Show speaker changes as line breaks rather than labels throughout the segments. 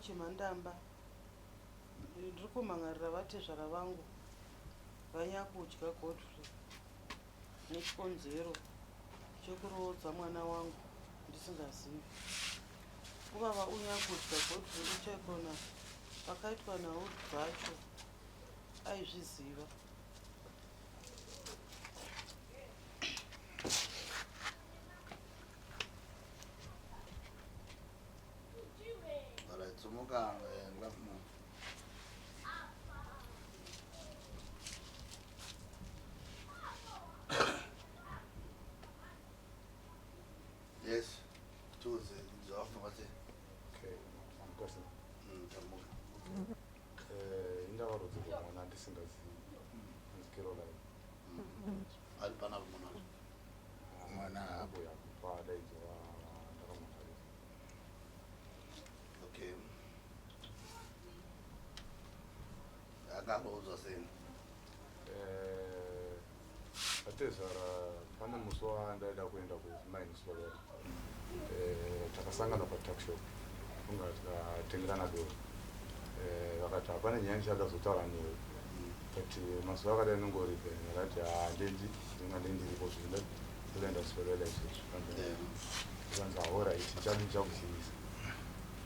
Chemhandamba. Ndiri kumhan'arira vatezvara vangu VaNyakudya Godfrey nechikonzero chekuroodza mwana wangu ndisingazivi. Kuvava uNyakudya Godfrey uchaikona pakaitwa nhau dzacho aizviziva.
Alright, sumuka Lovemore. Yes, tiudze zvawafamba sei?
Okay, mamuka sei?
Tamuka.
Indakarodzerwa mwana ndisingazivi. Anzi Caroline.
Ari panapa mwana wacho.
Mwana hapo yapadaidzwa ndakamutarisa.
Okay. Akaroodzwa sei?
Atezvara pane musi wandaida kuenda kumaini Slovenia. Takasangana patuckshop kunga tikatengerana doro. Vakati hapana nyaya ndichada kuzotaura newe. But mazuva akadai nongoripe ndakati handendi ndinga ndendiripo zvino ndoenda Slovenia izvezvi. Zvanzi alright ndichadi ndichakuzivisa.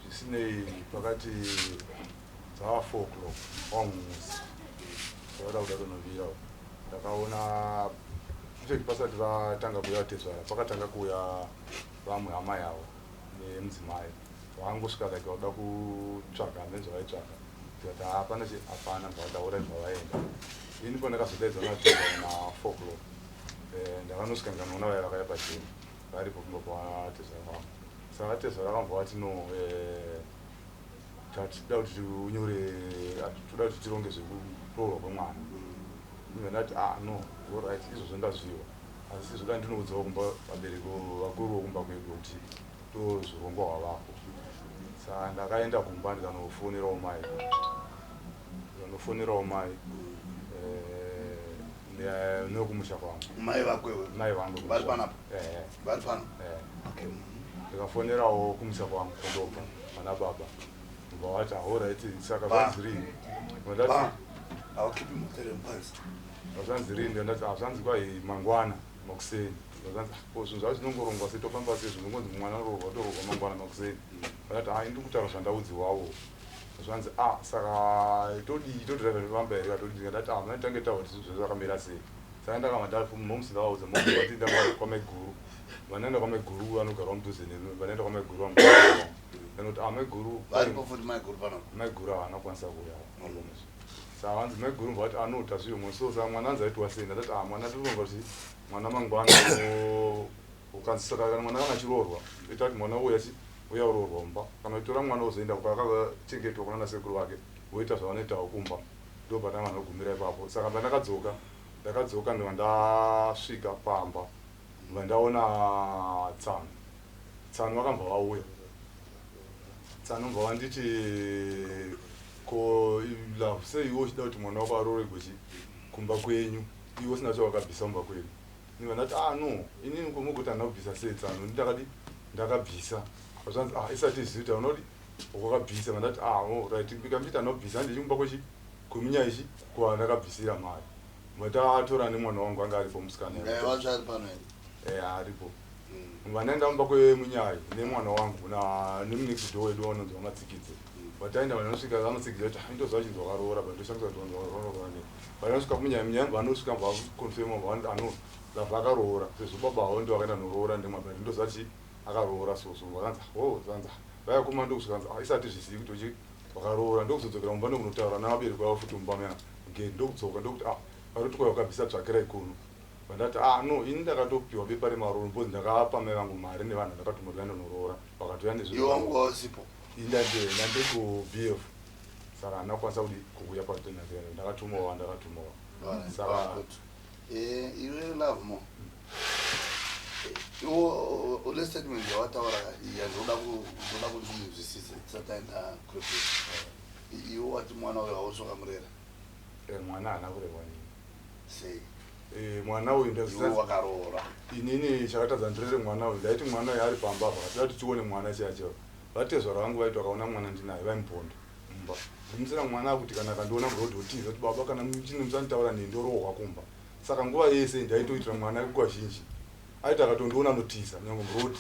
Zvisinei pakati dzava 4 o'clock wangu musi ndakada kuda kunovira ndakaona infact pasati vatanga kuuya vatezvara pakatanga kuuya vamwe hama yavo nemudzimai vangosvika like vakuda kutsvaga hamene zvavaitsvaga tikati hapana chi hapana bvataura zvavaenda ini pandakazodaidzwa natezvara na 4 o'clock ndakanosvika ndikanoona vaya vakauya pachena varipo kumba kwatezvara vangu. Saka vatezvara vakambva vati no tatida kuti unyore, toda kuti tironge zvekuroorwa kwemwana. Ndibva ndati ah no, alright, izvozvo ndazviwa. Asi zvoda ndinoudzawo kumba vabereki vakuru vokumba kwedu kuti ndozvirongwa hwavako. Saka ndakaenda kumba ndikanofonerawo mai. Ndikanofonerawo mai nekumusha kwangu.
Mai vako iwe?
Mai vangu.
Vari panapa?
Eh.
Vari pano?
Eh.
Okay.
Ndikafonerawo kumusha kwangu kondobva pana baba. Ndobva vati alright saka zvanzi rini? Ndati
Haukipi moteri mukwanisa.
Zvanzi rini? Ndati zvanzi kwai mangwana makuseni. Zvanzi ko zvinhu zvacho zvinongorongwa sei tofamba sei zvinongonzi mwana anoroorwa toroorwa mangwana makuseni. Vakati hai ndiri kutaura zvandaudziwawo. Zvanzi ah saka todii todriver tofamba here todii ndati ah muna tange taura kuti zvinhu zvakamira sei. Saka ndakabva ndati moms ndavaudza moms vati enda kwamaiguru. Vanoenda kwamaiguru vanogara mudhuze nemi vanoenda kwamaiguru vangu. Ndinoti ah maiguru
Varipo futi maiguru panapa.
Maiguru havana kukwanisa kuuya. Saka vanzi maiguru vati ah no tazviyo so saka mwana anzi aitwa sei ndati ah mwana tirironga kuti mwana mangwana ukanzi saka kana mwana kana achiroorwa ita kuti mwana uya chi uya uroorwa mumba kana uchitora mwana wozoenda kwaakachengetwa kunana sekuru vake voita zvavanoitawo kumba ndo patanga nogumira ipapo. Saka pandakadzoka ndakadzoka ndobva ndasvika pamba ndobva ndaona tsano. Tsano vakambva vauya. Tsano bva vanditi ko love sei iwe uchida kuti mwana wako arooregwe chi kumba kwenyu iwe usina chawakabvisa kumba kwenyu. Ndibva ndati ah no inini ko mogoti handina kubvisa sei tsano ndakadi ndakabvisa. Zvanzi ah isati izivi kuti hauna kudi wakabvisa vandati ah oh right ndikambiti handina kubvisa handichi kumba kwechi kwemunyai chi kwandakabvisira mari. Vatatora nemwana wangu anga aripo musikana.
Wacho ari pano here?
Eh aripo. Vanaenda kumba kwemunyai nemwana wangu na nemunext door wedu vanonzi vamatsikidze. Vataenda vanosvika vamatsikidze vati ah indoziva chinzi wakaroora but ndoshamisa kuti wanzi wakaroora nei. Vanosvika kumunyai munyai vanosvika vakonfirma vanoti ano lava akaroora sezvo baba avo ndivo vakaenda noroora ndemwa but ndoziva chi akaroora so so vakanzi oh zvanzi vaya kuma ndokusvika nzi ah isati zvizivi kuti uchi wakaroora ndokuzodzokera mumba ndokunotaura navabereki vavo futi mumba muya gate ndokudzoka ndokuti ah varoti kwai wakabvisa tsvakirai kuno. Vandati ah no ini ndakatopiwa bepa remaroro because ndakapa mai vangu mari nevanhu vandakatuma kuti vandonoroora vakatouya nezvinhu.
Iwe wanga usipo?
Ini ndandiri kuBF saka handina kukwanisa kudi kuuya patonakira ndakatumawo vandakatumawo. Saka
Iwe Lovemore iwe une statement yawataura yandinoda kuda kuti ndinzwisise tisati taenda kure kure. Iwe wati mwana uyo hausi wakamurera.
Mwana haana kurerwa neni.
Sei?
Mwana uyu
Iwe wakaroora.
Inini chakatadza ndirere mwana uyu ndaiti mwana uyu ari pamba apa toda kuti tione mwana chaiyo chaiyo. Vatezvara vangu vaiti vakaona mwana ndinaye vaimuponda mumba. Ndimusira mwana akuti kana akandiona muroad otiza kuti baba kana muchine musanditaura neni ndorohwa kumba. Saka nguva yese ndaitoitira mwana nguva zhinji. Aiti akatondiona anotiza nyangwe muroad.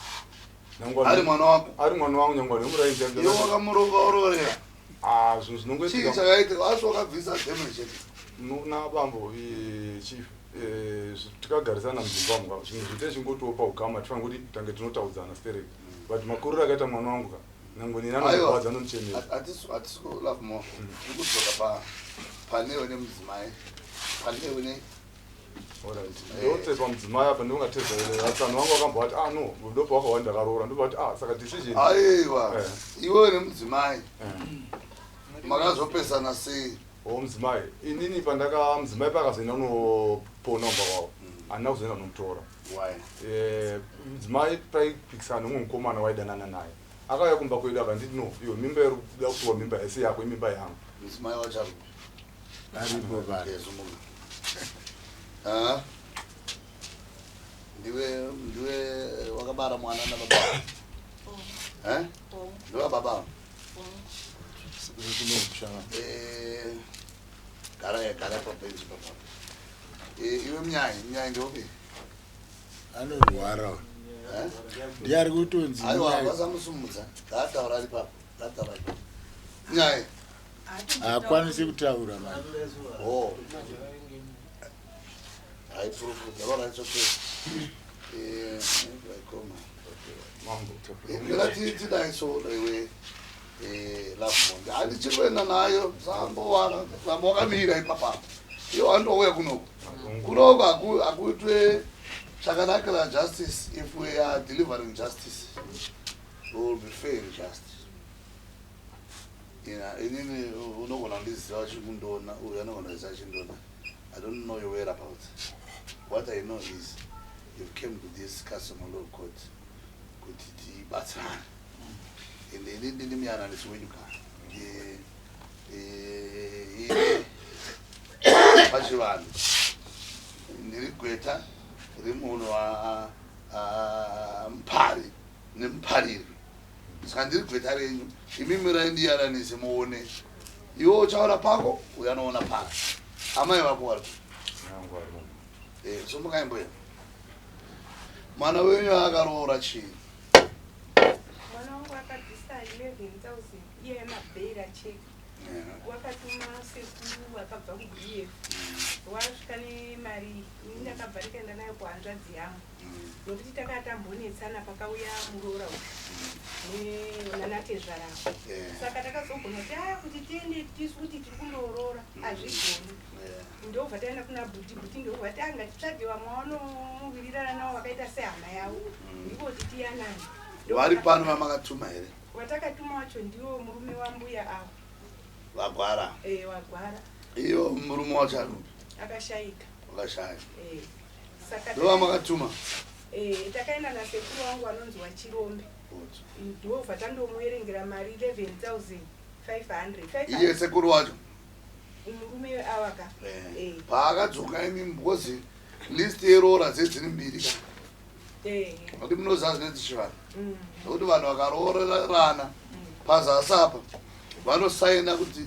Nyangwe
Ari mwana wako?
Ari mwana wangu nyangwe nemuraini chaipo.
Iwe wakamurova ororera.
Ah, zvinhu zvinongoitika.
Chii chakaitika? Asi wakabvisa damage chete.
No, na bambo eh, chief eh, tikagarisana mudzimba umu ka zvinhu zvite chingotopa ukama tifanira kuti tange tinotaudzana stereki but makuriro akaita mwana wangu ka nangwe nini anondibadza anondichemera.
Hatisi love more. Tiri kudzoka pa panewe nemudzimai. Panewe ne
Ndotse pamudzimai apa ndongateza vatsano vangu vakambovati ah no ndopa wakawanda ndakaroora ndobati ah saka decision.
Aiwa. Iwewe nemudzimai. Makazopesana sei?
O mudzimai inini pandaka mudzimai paakazoenda kunopona kumba kwavo handina kuzoenda kunomutora.
Why?
Mudzimai paipikisana nomumwe mukomana waidanana naye. Akauya kumba kwedu akanditi no iwe mimba iri kuda kupiwa mimba haisi yako imimba yangu.
Mudzimai wacho ari kupi?
Aripo pano.
Yes, sumuka. Ah. Ndiwe ndiwe wakabara mwana nababa. Eh? Ndiwe baba. Eh, gara gara pabenchi papa. Eh, iwe munyai, munyai ndopi?
Anorwara uyu.
Eh?
Ndiye ari kutonzi
Aiwa,
munyai.
vasamusumudza. Ngaataura ari papo. Ngaataura ari papo. Munyai.
Haakwanisi kutaura manje.
Oh. Hayi proof. Yabona it's okay. Eh, ikoma.
Mambo.
Ngela tidai so iwe eh love monde. Handichiri kuenda nayo sambowana samba wakamira ipapa. Iyo andouya kunoku. Kunoku hakuitwe chakanakira justice. If we are delivering justice, we will be fair and just. Ina inini unogona kundiziva chikundiona, uyu anogona kuziva chindona. I don't know your whereabouts. What I know is you came to this customary law court kuti tibatsirane. Ende ini ndini muyananisi wenyu ka. Ini pachivanhu ndiri gweta remunhu mupari nemupariri. Saka ndiri gweta renyu. Imi mirai ndiyananise muone. Iwe uchaona pako, uyu anoona pako. Amai vako vari kupi?
Yangu ari mumba.
Eh, sumukai mbuya. Mwana wenyu akaroora chii?
Mwana wangu akabvisa 11,000 iye yemabheira chete. Wakatuma sekuru vakabva kuBF. Wasvika nemari iyi, ini ndakabva ndikaenda nayo kuhanzvadzi yangu. Nokuti takanga tambonetsana pakauya muroora uyu nanatezvara avo. Saka takazogona kuti ah kuti tiende tisu kuti tiri kundoroora hazvigoni. Ndobva taenda kuna bhuti, bhuti ndobva ti ah ngatitsvage vamwe vanowirirana navo vakaita sehama yavo. Ndiko kuti tiyanane.
Vari pano vamakatuma here?
Watakatuma wacho ndiwo murume wambuya avo.
Vagwara.
Eh, wagwara.
Iyo murume wacho ari kupi?
Akashaika.
Wakashaya.
Eh. Saka
Ndovamakatima?
Eh, takaenda nasekuru wangu anonzi waChirombe. Ndobva tandomuverengera mari 11,500.
Iye sekuru wacho.
Murume awaka. Eh.
Paakadzoka imi because list yeroora dzedziri mbiri ka.
Eh.
Nokuti munoziva zvinonzi chivanhu. Nokuti vanhu vakaroorerana pazasi apa vanosaina kuti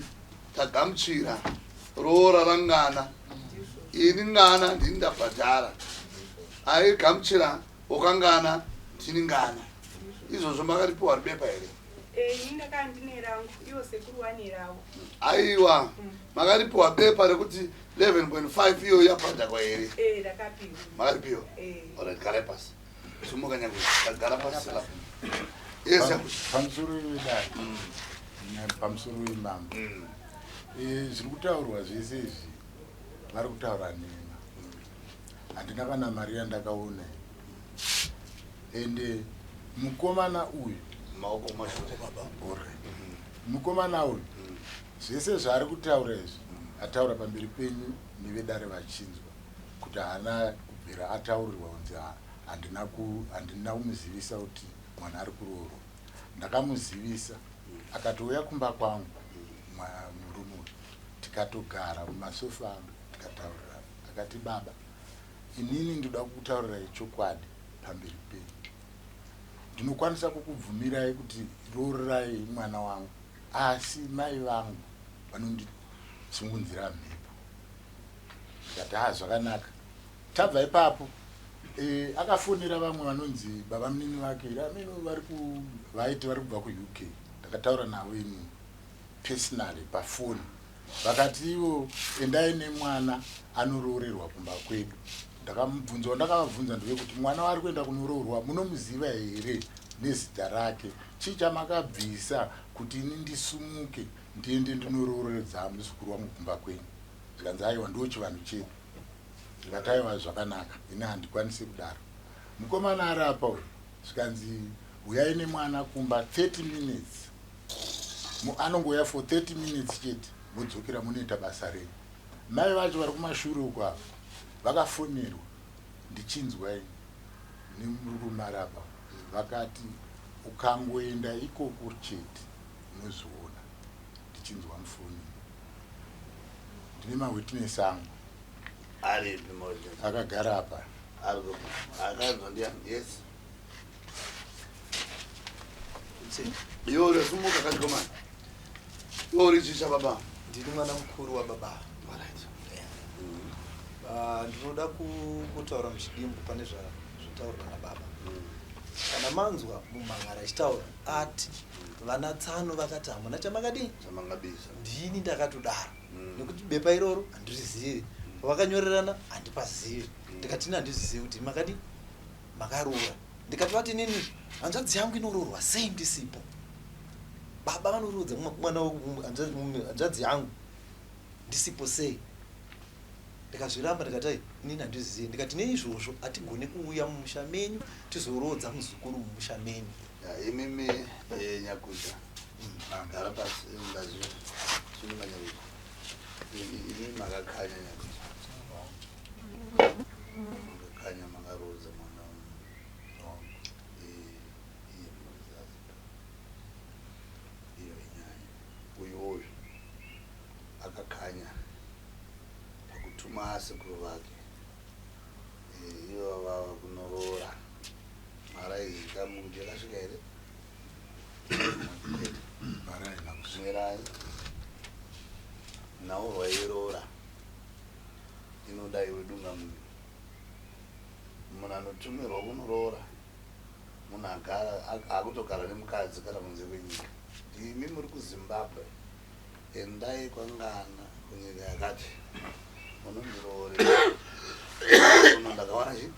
tagamuchira roora rangana. Ini ngana ndini ndabhadhara. Aigamuchira wakangana ndini ngana. Izvozvo makaripiwa ribepa here?
Eh, ini ndakanga ndine rangu, ivo sekuru vane ravo.
Aiwa, makaripiwa bepa rekuti 11.5 iyo yabhadharwa here?
Eh, rakapiwa.
Makaripiwa?
Eh.
Alright, garai pasi. Sumuka nyangwe, gara pasi lapho. Yes, yakusha.
Pamusoro wedare pamusoro wemambo. Zviri kutaurwa zvese izvi vari kutaura nhema. Handina kana mari yandakaona ende mukomana uyu
Maoko mashure baba.
Alright. Mukomana uyu zvese zvaari kutaura izvi ataura pamberi penyu nevedare vachinzwa kuti haana kubvira ataurirwa kunzi handina kumuzivisa kuti mwana ari kuroorwa. Ndakamuzivisa akatouya kumba kwangu murume uyu tikatogara mumasofa angu tikataurirana. Akati baba inini ndoda kukutaurirai chokwadi pamberi penyu. Ndinokwanisa kukubvumirai kuti roorerai mwana wangu asi mai vangu vanondisungunzira mhepo. Ndikati haa zvakanaka. Tabva ipapo e, akafonera vamwe vanonzi baba munini vake ameno vari ku vaiti vari kubva kuUK. Ndakataura navo ini personally pafoni vakati ivo endai nemwana anoroorerwa kumba kwedu. Ndakamubvunza wandakavabvunza ndewekuti mwana waari kuenda kunoroorwa munomuziva here nezita rake chii chamakabvisa kuti ini ndisumuke ndiende ndinororedza muzukuru wangu kumba kwenyu zvikanzi aiwa ndiwo chivanhu chedu ndikati aiwa zvakanaka ini handikwanisi kudaro mukomana ari apa uyu zvikanzi huyai nemwana kumba 30 minutes anongouya for 30 minutes chete modzokera munoita basa renyu mai vacho vari kumashure uko ava vakafonerwa ndichinzwa ini nemurume ari apa vakati ukangoenda ikoko chete unozviona ndichinzwa mufoni ndine mawitness angu
aripi mawitness
akagara apa
akanzwa ndiani yes iwe urasumuka kachikomana iwe uri chii chababa
ndini mwana mukuru wababa
Alright.
Ah, ndinoda kutaura muchidimbu pane zvataurwa nababa kana manzwa mumhangara achitaura ati vana tsano vakati hamuna chamakadii
Chamangabisa.
ndini ndakatodaro nekuti bepa iroro handirizivi pavakanyorerana handipazivi ndikati ini handizivi kuti makadii makaroora ndikati vati inini hanzvadzi yangu inoroorwa sei ndisipo baba vanoroodza mwana hanzvadzi yangu ndisipo sei ndikazviramba ndikati ai inini handizivi ndikati neizvozvo hatigone kuuya mumusha menyu tizoroodza muzukuru mumusha menyu
Ya, imimi eh, nyakudya gara pasi ngazi sununga nyakudya imi makakhanya nyakudya makakhanya makaroodza mwana wangu Eh, iye munozazi iyo inyaya uyu uyu akakhanya pakutuma asekuru vake Eh, ivo vava kunoroora mari aizika munhu yakasvika here Kwete.
mari haina kusvika
Mirai nhaurwa yeroora inoda iwe dunga munhu munhu anotumirwa kunoroora munhu agara akutogara nemukadzi kana kunze kwenyika imi muri kuzimbabwe endai kwangana kunyika yakati munondiroore uno ndakawana chi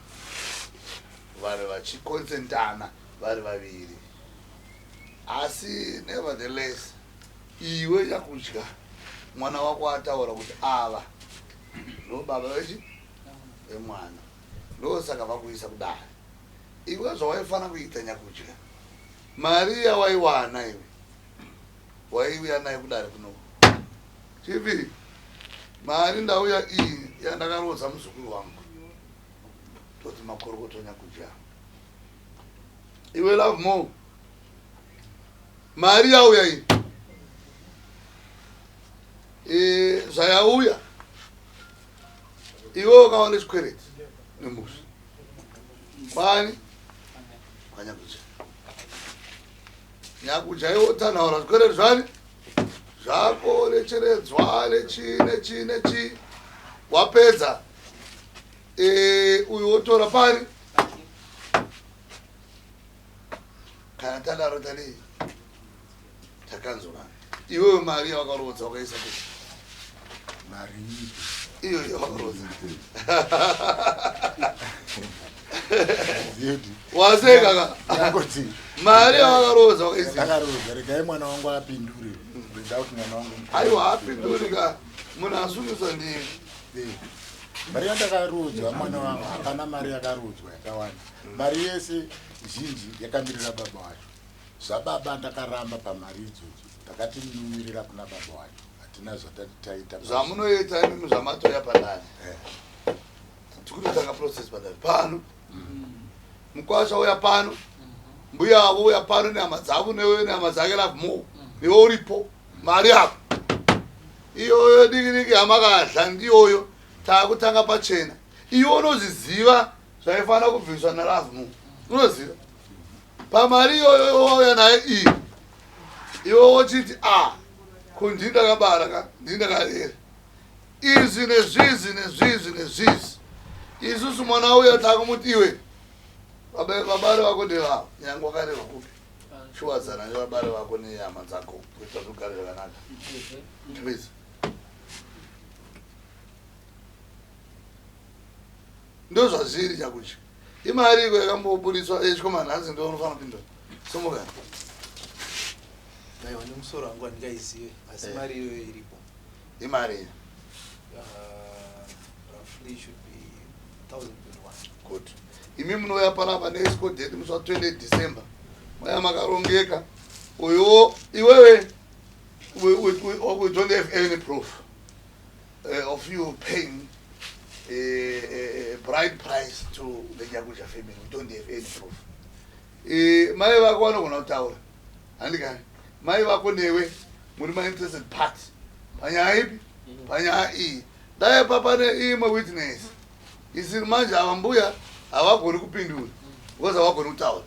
vanhu vachikonsentana vari vaviri asi nevertheless iwe nyakudya mwana wako ataura kuti ava ndo baba vechi vemwana ndosaka vakuisa kudare iwe zvawaifanira kuita nyakudya mari yawaiwana iwe waiuya nayo kudare kuno chipi mari ndauya iyi yandakaroodza muzukuru wangu toti makorokoto nyakudya iwe love more mari yauya iyi e, zvayauya iwe ukaona chikwereti nemusha kwani kwanyakudya nyakudya iwe utanhaura zvikwereti zvani zvako necheredzwa nechii nechii nechii wapedza e, uyu wotora pari kana tadaro tadii takanzurana iwewe mari yawakaroodza wakaisa kupi
mari ipi
iyo yawakaroodza
zedi
waseka ka
yangoti
mari yawakaroodza wakaisa
ndakaroodza regai mwana wangu apindure ndoda kuti mwana wangu
aiwa apinduri ka munhu asungiswa ndini
Eh, mari yandakarodzwa mwana wangu hapana mari yakarodzwa yakawanda mari yese zhinji yakamirira baba wacho zvababa ndakaramba pamari idzodzo ndakati ndinomirira kuna baba wacho hatina zvatati taita
zvamunoita imimi zvamatoya padare
Eh,
tikutotanga process padare pano mukwasha uya pano mbuya avo uya pano nehama dzavo newe nehama dzake love more iwe uripo mari apo iyoyo diki diki yamakadla ndiyoyo taakutanga pachena iwe unozviziva zvaifanira kubviswa nalove more unoziva Pamari iyoyo wauya nayo iyi, iwe wochiti a ah, ko ndini ndakabara ka, ndini ndakarera izvi nezvizvi nezvizvi nezvizvi. Isusu mwana uya takumuti iwe vabari vako ndevavo, nyange wakarerwa kupi, chiwadzana nevabari vako nehama dzako kuitira kuti ugare zvakanaka. Please. Ndozvazviri chakudya. Imari iko yakamboburitswa yechikomana hanzi ndo unofanira kupindura. Sumuka.
Aiwa nemusoro hangu handingaizive asi eh. mari iyoyo iripo.
Imari iyo.
Roughly should be 1021.
Good. Imi munouya panapa neescort date musi wa 28 December. Maya makarongeka. Uyo iwewe we, we, we, we don't have any proof. uh, of you paying a, a, a bride price to the Nyakuja family. We don't have any proof. Eh, mai vako vanogona kutaura handikani mai vako newe muri mainterested part panyaya ipi mm. panyaya iyi dai pa pane imwe witness isiri manje ava mbuya havagoni kupindura because havagoni kutaura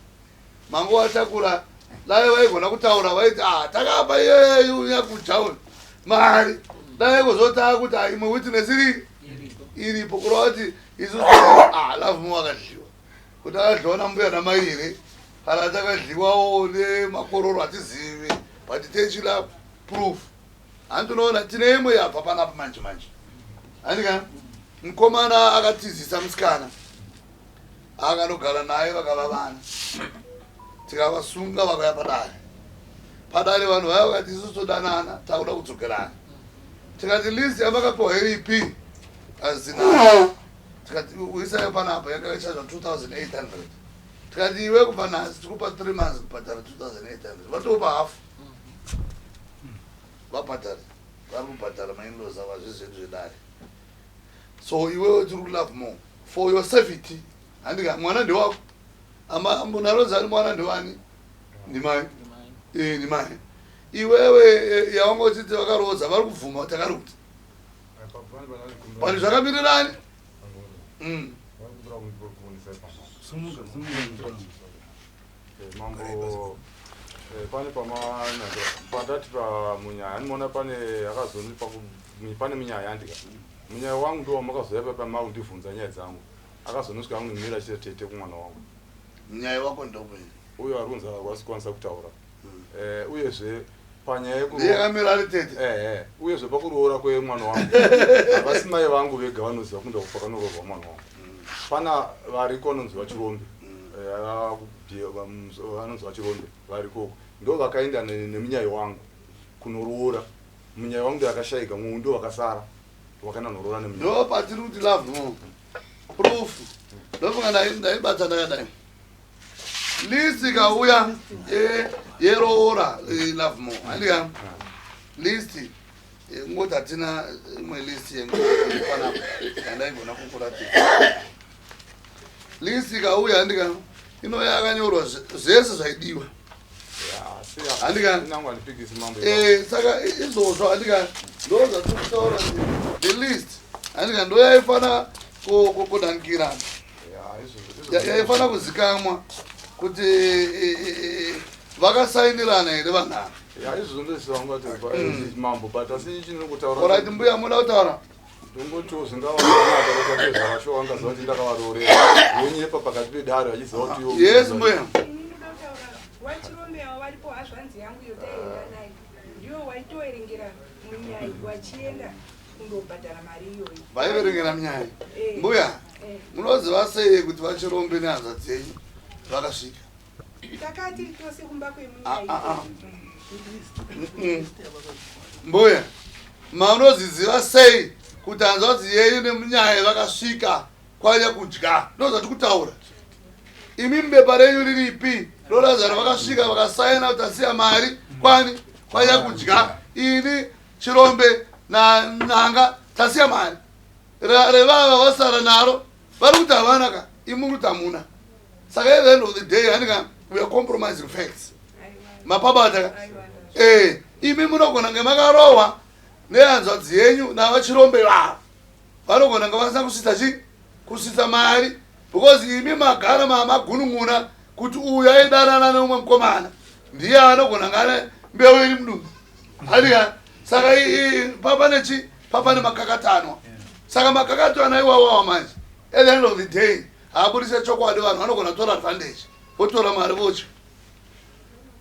Mangu watakura dai vaigona kutaura vaiti ah takapa iyeyu nyakujaun mari dai kuzotaa kuti ah, imwe witness iri iripo kureva kuti isu ah love mo akadliwa kuti akadliwa nambuya namai here kana takadliwawo nemakororo hatizivi but techila proof hanti unoona tine imwe yabva panapa manje manje handika mukomana akatizisa musikana akanogara naye vakava vana tikavasunga vakauya padare padare vanhu vaya vakati isu todanana takuda kudzokerana tikati list yamakapiwa iripi azina tikati uisai panapa yanga ichazva 2800 tikati iwe kubva nhasi tikupa 3 months kubhadhara 2800 vatopa hafu vabhadhara vari kubhadhara mainlaws ava zvezvedu zvedare so iwewe tiri kulove more for your safety handika mwana ndewako ambunarodzani mwana ndewani ndimai eh, ndimai iwewe eh, yawanga uchiti vakaroodza vari kubvuma takaruti but zvakamirirani mm.
Eh, mambo eh, pane pamanyanzira patati pamunyaya animoona pane akazoni pane munyaya andika munyaya wangu ndo wamakazoya papa makundivhunza nyaya dzangu akazonosvika angumira achita tete kumwana wangu
munyaya wako ndope
uyo ari kunzi asikwanisa kutaura hmm. eh, uyezve panyaya
yekuakamira ari tete
ehe uyezve pakuroora kwemwana wangu havasi mai vangu vega vanoziva kunda pakanoroorwa mwana wangu hmm. pana variko vanonzi vachirombe eh, vanonzi vachirombe varikoko ndo vakaenda nemunyai wangu kunoroora munyai wangu ndo yakashaika mumwe ndo vakasara wakaenda noroora nemunyai
ndo patiri kuti love no proof ndofunga ndaibata ndakadai list ikauya yeroora eh, love more andika list eh, ngoti hatina imwe list yengopanapa yandaigona kukuratidza list ikauya handika inouya yakanyorwa zvese zvaidiwa handika eh, saka izvozvo handika ndo zvatirikutaura the list handika ndo yaifana kudanikirana yaifana kuzikamwa kuti eh, eh, vakasainirana here vanhu ava
ya izvozvo ndoziva ungati mambo but asi chinokutaura
orit mbuya muda kutaura
Ndongotiwo zvingava zvakanaka vakatezvara shuwa vangaziva kuti ndakavarorera vonyepa pakati pedare vachiziva kuti iwo
Yes mbuya.
Ini ndoda kutaura wachirombe avo varipo hazvanzi yangu iyo taienda nayo ndiyo waitoverengera munyai wachienda kundobhadhara mari iyoyi.
Vaiverengera munyai.
Eh.
Mbuya,
Eh.
munoziva sei kuti vachirombe nehanzvadzi yenyu vakasvika?
Takati tose kumba kwemunyai.
Ah, ah, ah. Mbuya, maunoziziva sei kuti hanzvadzi yenyu nemunyaya vakasvika kwanya kudya? Ndozvati kutaura. Imi mubepa renyu riripi? Rorazaro vakasvika vakasaina kuti asiya mari kwani kwanya kudya. Ini Chirombe nananga tasiya mari. Revava vasara naro vari kuti havana ka imi muri kuti hamuna. Saka at the end of the day handika we are compromising facts. Mapabata ka? Eh, imi munogona kunge makarohwa nehanzvadzi yenyu navachirombe vavo. Vanogona kunge vasina kusvitsa chi? Kusvitsa mari because imi magara magunun'una Kuti uyu aidanana neumwe mukomana ndiye anogona ngane mbeu iri mudumbu. Handika saka papa nechi papa nemakakatanwa. Saka makakatanwa iwawawa manje at the end of the day haabudise chokwadi, vanhu vanogona kutora advantage votora mari vodya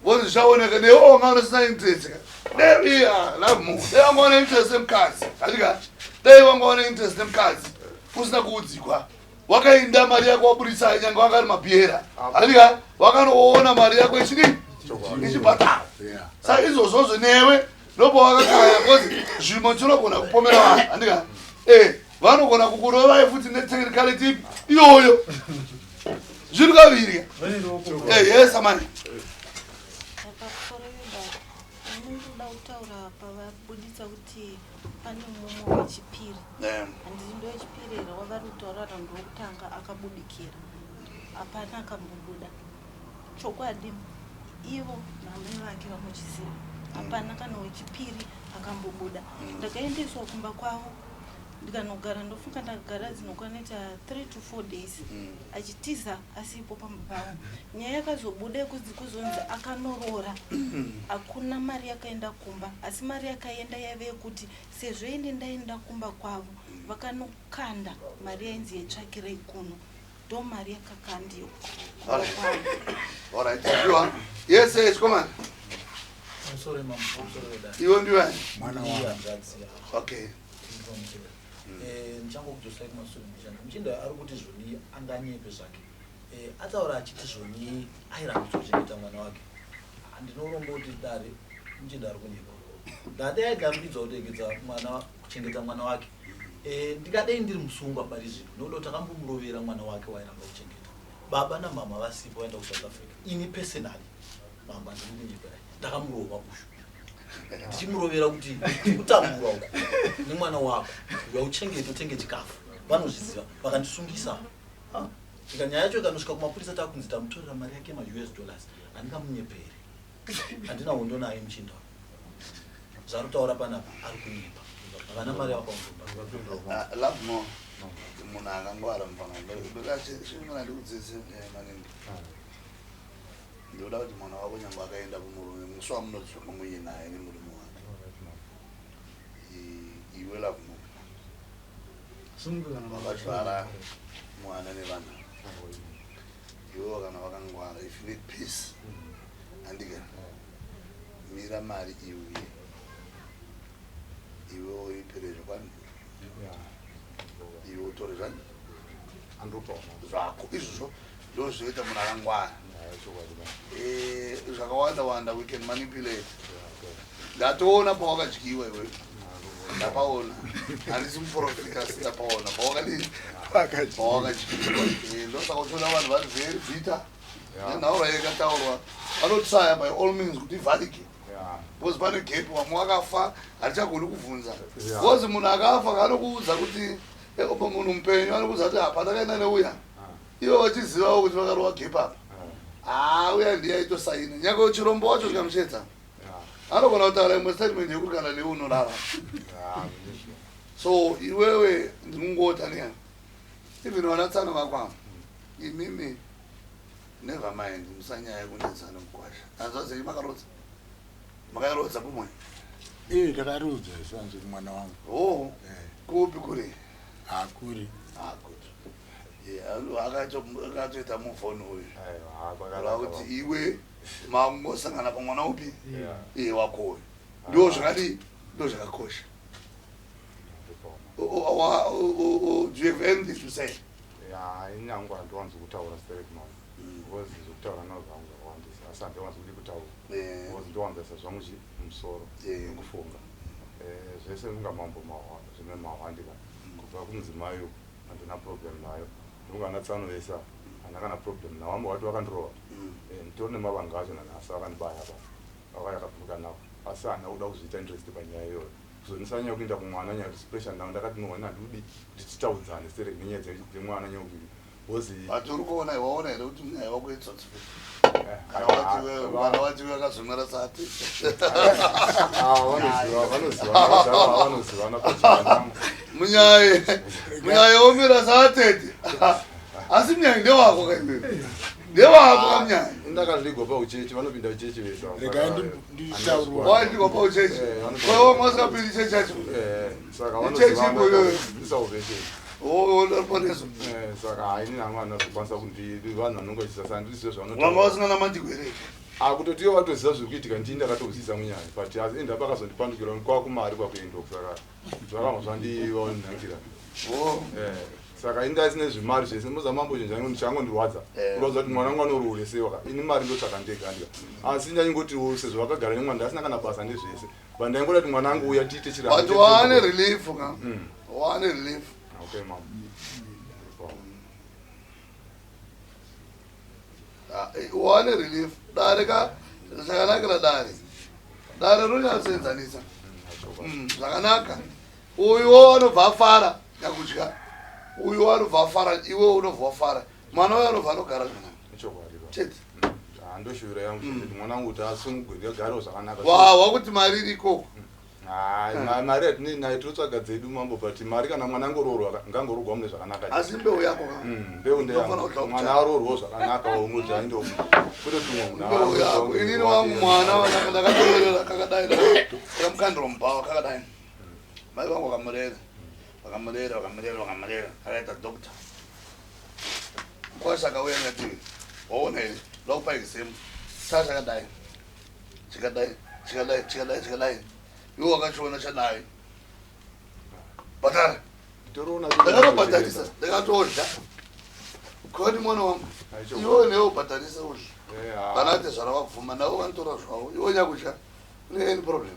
vozi zvichaoneka newe wanga unosina interest ka dei iya love more dei wanga une interest nemukadzi handika dei wanga une interest nemukadzi usina kuudzikwa wakainda mari yako waburitsa nyange wanga ari mabhiera handika wakanoona mari yako ichidii ichibhadhara. Saka izvozvozvo newe ndopawakakaya because zvimwe tinogona kupomera vanhu handika vanogona kukurovai futi netechnicality iyoyo zviri kaviri. Yes amai.
Pamusoro vedare, ndinoda kutaura pavabuditsa kuti pane mumwe wechipiri. Handiti ndo wechipiri here wavari kutaura kana ndowekutanga akabudikira? Hapana akambobuda. Chokwadi ivo namai vake vanochiziva, hapana kana wechipiri akambobuda. Ndakaendeswa kumba kwavo ndikanogara, ndofunga ndakagara dzinokwanita 3 to 4 days achitiza asipo pamba pavo. Nyaya yakazobuda yekuzi kuzonzi akanoroora, hakuna mari yakaenda kumba, asi mari yakaenda yaive yekuti sezvo ini ndaenda kumba kwavo vakanokanda mari yainzi yetsvakirei kuno, ndo mari yakakandiwa kumba kwavo.
Alright, tapiwa. Yes, yes, come on.
Pamusoro mambo, pamusoro vedare.
Iwe ndiwani?
Mwana
Ndiye
wangu.
hanzvadzi yavo.
Okay.
Ndichangokudzoserai kumashure mbichana. Muchinda ari kuti zvoni anganyepe zvake. Ataura achiti zvoni airambidzwa kuchengeta mwana wake. Ndinoromba kuti dare muchinda ari kunyepa. Ndadai airambidzwa kuregedza mwana kuchengeta mwana wake. Ndingadei ndiri musungwa pari zvino nekuda kuti takambomurovera mwana wake wairamba kuchengeta. Baba namama vasipo vaenda kuSouth Africa. Ini personally mambo handiri kunyeperai. Ndakamurova ushu. Ndichimurovera kuti kutambura uku nemwana wako uya uchengete utenge chikafu. Vanozviziva vakandisungisa. Ika nyaya yacho ikanosvika kumapurisa takunzi tamutorera mari yake ma-US dollars. Handingamunyeperi. Handina hondo naye muchinda. Zvaari kutaura panapa ari kunyepa. Havana mari yavakamubva.
Ah, love more munhu akangwara mufana ndoda chimwana ndikudzidzise maningi. Ndoda kuti mwana wako nyange akaenda kumurume musi wamunodzoka muye naye nemurume wake, iwe love more wakazvara mwana nevana, iwewo kana wakangwara, if you need peace, andika mira mari iuye, iwewo ipere zvokwani, iwe utore zvani zvako. Izvozvo ndo zvinoita munhu akangwara. Zvakawanda wanda we can manipulate. Ndatoona pawakadyiwa iwe, ndapaona, handisi muprofita asi ndapaona pawakadii, pawakadyiwa. Ndosaka uchiona vanhu vari very bitter nenhaura yakataurwa, vanotraya by all means kuti ivharike because pane gap. Vamwe vakafa, hatichagoni kubvunza because munhu akafa anokuudza kuti munhu mupenyu anokuudza kuti hapa ndakaenda neuya, ivo vachizivawo kuti vakarova gap apa. Haa, uya ndiye aitosaina. Nyange chirombo wacho chikamushedza anogona kutaura imwe statement yekuti kana newe unorara. So iwewe ndinongota neya even vana tsano vakwamo imimi, never mind, musanyaya kunetsana mukwasha. Hanzvadzi makarodza, makairodza kumwe?
Iye ndakarodza sanzi mwana wangu.
Oh. Kupi kuri?
Hakuri.
Ah, good. Yeah, akatoita move on uyu. Kureva kuti iwe mangosangana pamwana upi iye wako uyu, ndo zvakadii, ndo zvakakosha. Do you have anything to say?
Ya, ini hangu handiwanzi kutaura sterek mani, because zvekutaura nao zvangu zvakawandisa, asi handiwanzi kudi kutaura because ndowanzaisa zvangu chi musoro nekufunga. Zvese munga mambo zvine mahwandika kubva kumudzimai uku handina problem nayo, ndinonga ana tsano vese ava handina kana problem navo. Vamwe vati vakandirova. Nditori nemavanga acho nanhasi, vakandibaya pa vakauya akabvuka navo, asi handina kuda kuzviita interest panyaya iyoyo kuzonisa nyaya yekuenda kumwana, nyaya kuti pressure nawo. Ndakati no, ini handidi kuti titaudzane sterek nenyaya dzemwana nyaya because
But uri kuona, waona here kuti nyaya wako itsotsi? Kana wati wewe mwana wati wewe akazomera sati.
Ah, vanoziva, vanozivana, vanozivana pachivana.
Munyaye, munyaye omira saatete, asi munyaye ndewako kaimene. Ndewako kamunyanya.
Ndakazvigwa pauchechi, vanopinda uchechi vese.
Regai nditaurwa.
Waindigwa pauchechi.
Eh,
Wewe masingapindi chechi yacho.
Eh, saka
Ichechi ipo iyoyo.
Salvation.
Ruponeso.
Eh, saka haini hangu andazokwanisa kuti vanhu vanonge vachisa saka ndisizo
Wanga
zvavanotaura.
wasingana mandiko here?
Akutoti ivo vatoziva zviri kuitika, ndini ndakatozivisa munyaya, but asi enda pakazondipandukira kwakumari kwakuenda saka zvakabva zvandivanakira.
Oh.
Eh, saka ini ndaisine zvimari zvese muzamambo chinhu changondirwadza
Eh.
kurwadza kuti mwana wangu anoroore sewa ini mari ndotsvaka ndega ndika asi ndaingoti sezvo vakagara nemwana ndasina kana basa nezvese but ndaingoda kuti mwana angu uya tiite chiramo.
But wane relief ka. Wane relief.
Okay mama.
Ah, wane relief. Dare ka zvakanakira dare. Dare ronyatsenzanisa. Zvakanaka. Uyu anobva afara nyakudya. Uyu anobva afara, iwe unobva wafara. Mwana uyu anobva anogara zvakanaka.
Chokwadi ba.
Chete.
Handoshuvira yangu kuti mwana wangu kuti asungwe agarewo zvakanaka.
Wawa kuti mari iri ikoko.
Hayi, mari hatinei nayo, tinotsvaga dzedu mambo, but mari kana mwana angoroorwa ngangoroorwa mune zvakanaka.
Asi mbeu yako ka.
Mbeu
Unofanira kudya
ndeyangu. Mwana
kuchaya.
aroorwawo zvakanaka ungoti aindo kwete kuti umwe munhu
Mbeu yako. Inini wangu mwana ndakatorera kakadai. Ndakamukandira mubhawa kakadai. Mai vangu vakamurera. Vakamurera, vakamurera, vakamurera. Akaita doctor. Kwasha akauya akati waona here ndakupa exam. Sasa chakadai. Chakadai, chakadai, chakadai, chakadai. Iwe wakachiona chadai. Bhatara.
Ndoroona
Ndakatobhadharisa, ndakatodya. Kwani mwana wangu, iwe newe ubhadharise udya. Vana tezvara vabvuma navo vanotora zvavo. Iwe nyakudya. Une any problem?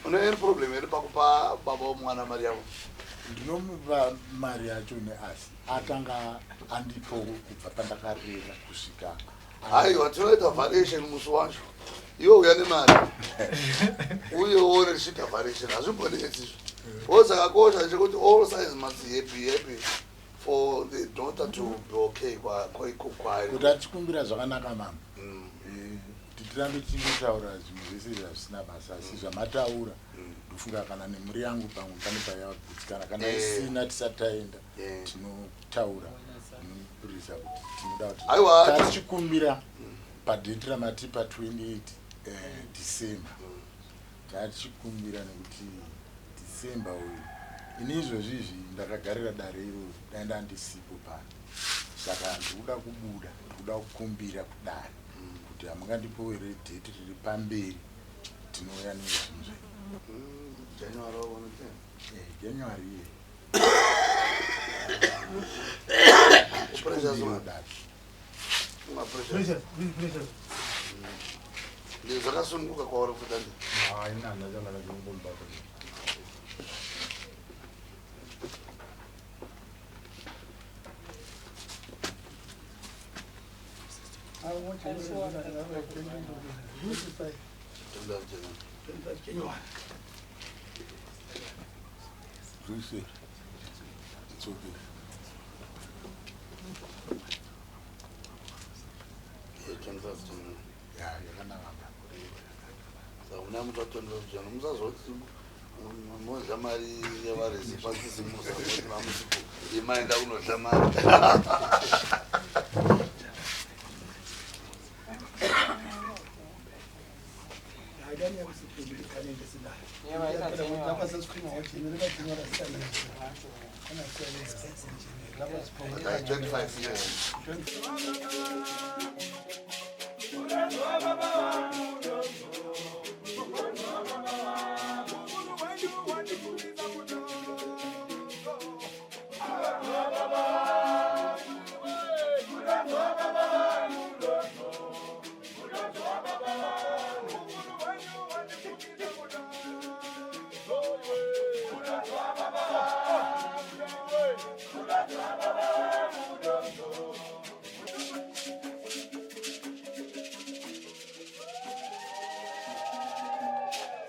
Une any problem here pakupa baba vomwana mari yavo?
Ndinomupa mari yacho neasi atanga andipo kubva pandakarera kusvika.
Haiwa, tinoita variation musi wacho. Iwe uya nemari. Uye uone tichiita variation. Hazvimbonetsi izvo. Chakakosha chekuti all sides must be happy, happy for the daughter to be okay kwairi.
Kuti atikumbira zvakanaka mama. Eh, kuti tirambe tichingotaura zvimwe zvese zvisina basa, asi zvamataura ndofunga kana nemhuri yangu pamwe pane payagutsikana kana isina tisati taenda tinotaura nomupurisa kuti tinoda kuti
Aiwa.
tatichikumbira padheti ramati pa 28 December tatichikumbira nekuti December uyu ini izvozvi izvi ndakagarira dare iroro dai ndandisipo pano, saka ndikuda kubuda, ndikuda kukumbira kudare kuti hamungandipowo here dheti riri pamberi tinouya nezvinhu zvedu.
January waona te.
January iye.
Precious
Chikumbiro
man.
dare.
Uma precious. Ndi zvakasununguka kwauri futi andi.
Hayi, nani achangana ndinongomubata.
Zvese. It's okay.
Yeah, 25 January.
Ya, yakanaka.
Saka muna muti wa 25 January musazoti modla mari yavarisi pakisimusi kuti mamusipo imaenda kunodla mari. Like 25 years.
Baba,